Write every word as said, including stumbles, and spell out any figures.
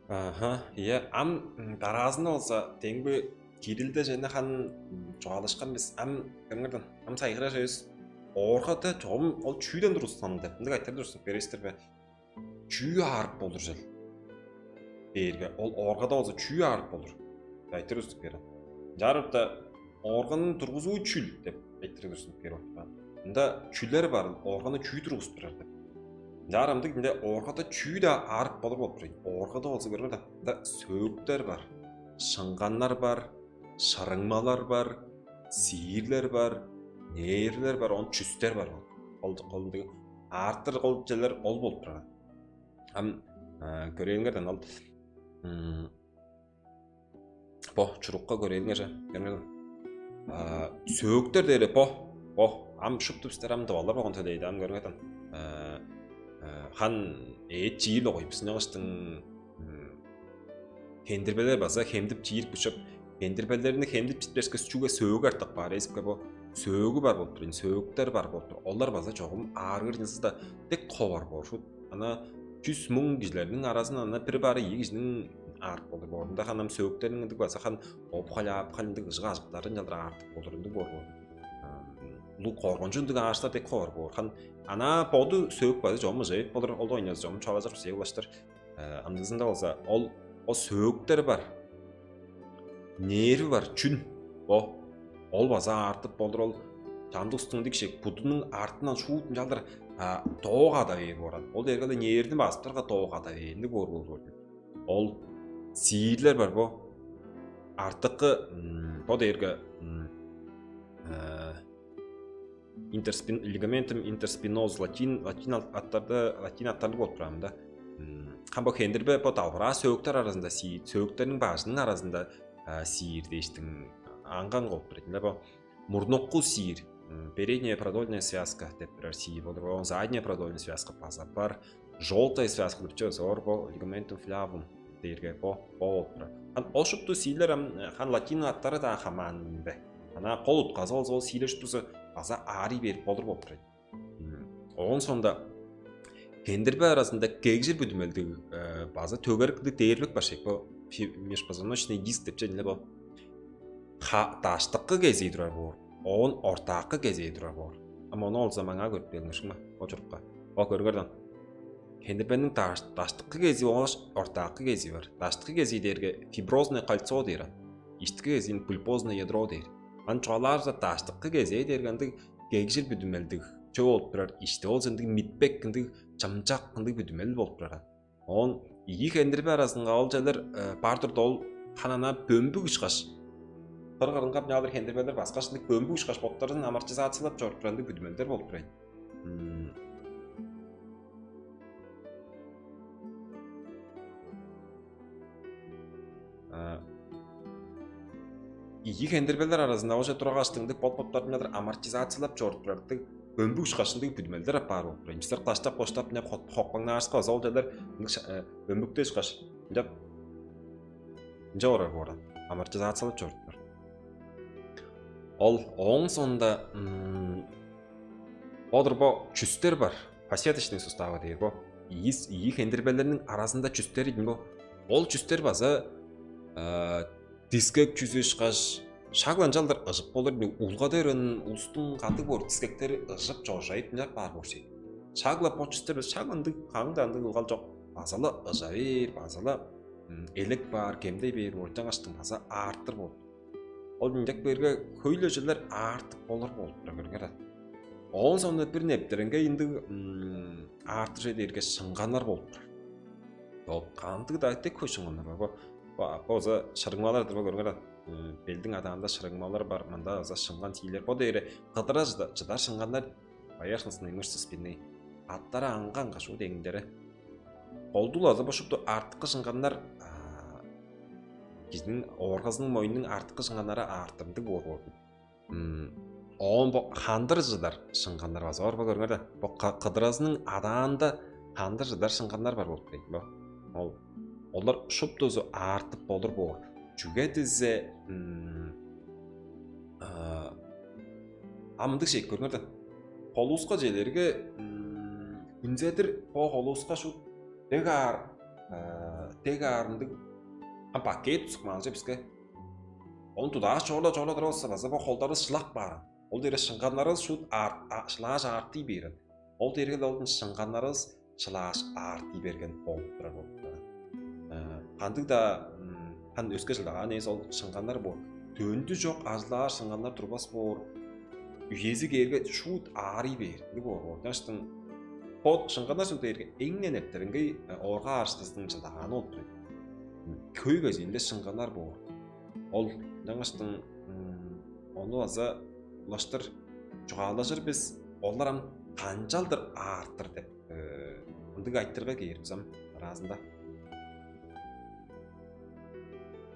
Аха, ийе, ам дараазында болза демги кирилде чене хан чугаалашкан бис. Ам көрүңерден, ам сайгырар эвес. Ооргада чогум ол чүүден тургустунуң деп ындыг айтырыг тургустунуп бересиздер бе? Чүү аарып болур чел? Дээрге ол ооргада болза чүү аарып болур? Айтырыг тургустунуп берем. Чаарыпта оорганың тургузуу чүл деп айтырыг тургустунуп берип отурган. Мында чүлер бар, оорганы чүү тургузуп турар деп. Ынчаар ындыг ынча ооргада чүү-даа аарып болур болуп турар. Ооргада болза көрүңер да, мында сөөктер бар, шыңганнар бар, шырыңмалар бар, сиирлер бар, нервилер бар, он чүстер бар. Ол ол ындыг аартыр ол челер ол болуп турар. Ам көрээлиңерден ол бо чурукка көрээлиңер же. Көрүңер. Сөөктер дээре бо бо ам шупту бистер ам дывалар болгон төлейди ам көрүңерден. Хан эът чиир логой бисине кыштың хендирбелер база хемдип чиир бушап, хендирбелерни хемдип читпеске чүге сөөгү артык бар эсипке бо сөөгү бар болуп тур, сөөктер бар болуп тур. Олар база чогум аарыыр чынсыз да, дек ховар боор шут. Ана чүс муң кижилерниң аразын ана бир бары ийи кижиниң аарып болур боорунда ханам сөөктериң ындыг база хан опхалаап халындыг ыжык ажыктарын чалдыр аартып болур ындыг боор боор. Улуг коргончу ындыг ааштар дек ховар боор хан ана боду сөөк база чогум ыжа эп болур ол ойназы чогум чугаалажыр бисээ улаштыр. Амдызында болза ол ол сөөктер бар, нерви бар чүн бо ол база аартып болур ол чамдык устуң дикшек будунуң артынан шуут ынчалдыр доо када бээр бооран. Ол дээрге нервини базыптарга доо када бээрлиг боор болур. Ол сиирлер бар бо артыкы бо дээрге интерспин лигаментум интерспиноз латин латин аттарда латин аттарлыг болуп турар мында. Кам бо хендирбе бо далбыраа сөөктер аразында сиир, сөөктерниң бажының аразында сиир дээштиң аңган кылып турар. Бо мурнукку сиир, передняя продольная связка деп турар сиир болур. Оон задняя продольная связка база бар. Желтая связка деп чүве оор бо лигаментум флявум дээрге бо бо болуп турар. Хан ол шупту сиилер ам хан латин аттары даа хамаанын бе? Ана кол утказы болза ол сиилер шуптузу база аарый берип болур болуп турар. Оон соонда хендирбе аразында кегжир бүдүмелдиг база төгерик дээрбек бар шек бо межпозвоночный диск деп чединле бо даштыккы кезии турар боор, оон ортааккы кезии турар боор. Ам ону олза маңаа көрүп келиңер шуңма бо чурукка. Бо көрүңерден. Хендирбениң даштыккы кезии оңаш ортааккы кезии бар. Даштыккы кезии дээрге фиброзное кольцо дээр. Иштики кезиин пульпозное ядро дээр. Аны чугаалаарывыста даштыккы кезээ дээрге ындыг кегжир бүдүмелдиг чөө болуп турар. Ишти ол ындыг митпек ындыг чымчак ындыг бүдүмел болуп турар. Оон ийи хендирбе аразынга ол черлер бар турда ол ханана бөмбүг ышкаш. Кыр кырынга мынчаалдыр хендирбелер баскаш ындыг бөмбүг ышкаш боттарын амортизациялап чоруп турар ындыг бүдүмелдер болуп турайн. Ийи хендирбелер аразында ожа тургаш дыңдык бот-боттарынчадыр амортизациялап чорудуп турар дыг бөмбүг ышкаш ындыг бүдүмелдер апаар болуп турар. Имчилер кылаштап-коштап, мынча хокпаңнаарыска база ол черлер ындыг бөмбүктү ышкаш ынчап ынча орар бооран амортизациялап чорудуп турар. Ол ооң соонда бодур бо чүстер бар. Фасеточный суставы дээр бо. Ийис ийи хендирбелерниң аразында чүстер ийин бо. Ол чүстер база дискек чүзү ышкаш шак-ла ынчалдыр ыжып болур. Улгады берген улустуң кандыг боор дискектери ыжып чожайып ынчап баар боор чейт. Шак-ла бо чүстер база шак ындыг каңда ындыг ылгал чок. База-ла ыжа бээр, база-ла элек баар, кемдей бээр, ойтаңаштың база аартыр болур. Ол ынчак берге хөй-ле чүлер аартып болур болуп турар көрүңер. Оон соонда бир нептереңге ындыг аартыр чүве дээрге шыңганнар болуп турар. Ол кандыг-даа дег хөй шыңганнар бар. Бо бо бо база шырыңмалар-дыр бо көрүңер. Белдиң адаанда шырыңмалар бар, мында база шыңган тиилер. Бо дээре кыдыра чыдар шыңганнар поверхностные мышцы спины. Аттары аңга-аңгаш уу деңдери. Колдуул азы бо шупту артыкы шыңганнар кижиниң ооргазының моюннуң артыкы шыңганнары аартырымдыг боор болду. Оон бо хандыр чыдар шыңганнар база бар бо көрүңер да. Бо кыдыразының адаанда хандыр чыдар шыңганнар бар болуп дейт бо. Ол олар шуптузу аартып болур боор. Чүге дизе а мындыг шек көрүңер да. Холууска желерге күнзедир бо холууска шут дег аар Дег аарындыг ам пакет тутсуп каан че биске. Ону тудааш чорла чорла турувуста база бо холдарывыс шылап каар. Ол дээрге шыңганнарывыс шуут шылааш аартый бээр. Ол дээрге олдун шыңганнарывыс шылааш аартый берген болуп турар болуп каар. Кандыг-даа хан өске чылдагаан эвес ол шыңганнар бо төндү чок ажылаар шыңганнар турбас боор. Үези кээрге шуут аарый бээр ындыг боор боор. Ынчангаштың бо шыңганнар чүл дээрге эңнен эртерингей оорга аарыштызының чылдагааны болуп турар. Хөй кезиинде шыңганнар боор. Ол ынчангаштың ону база улаштыр чугаалажыр бис, олар ам канчалдыр аартыр деп ындыг айтырга кээр бис ам аразында.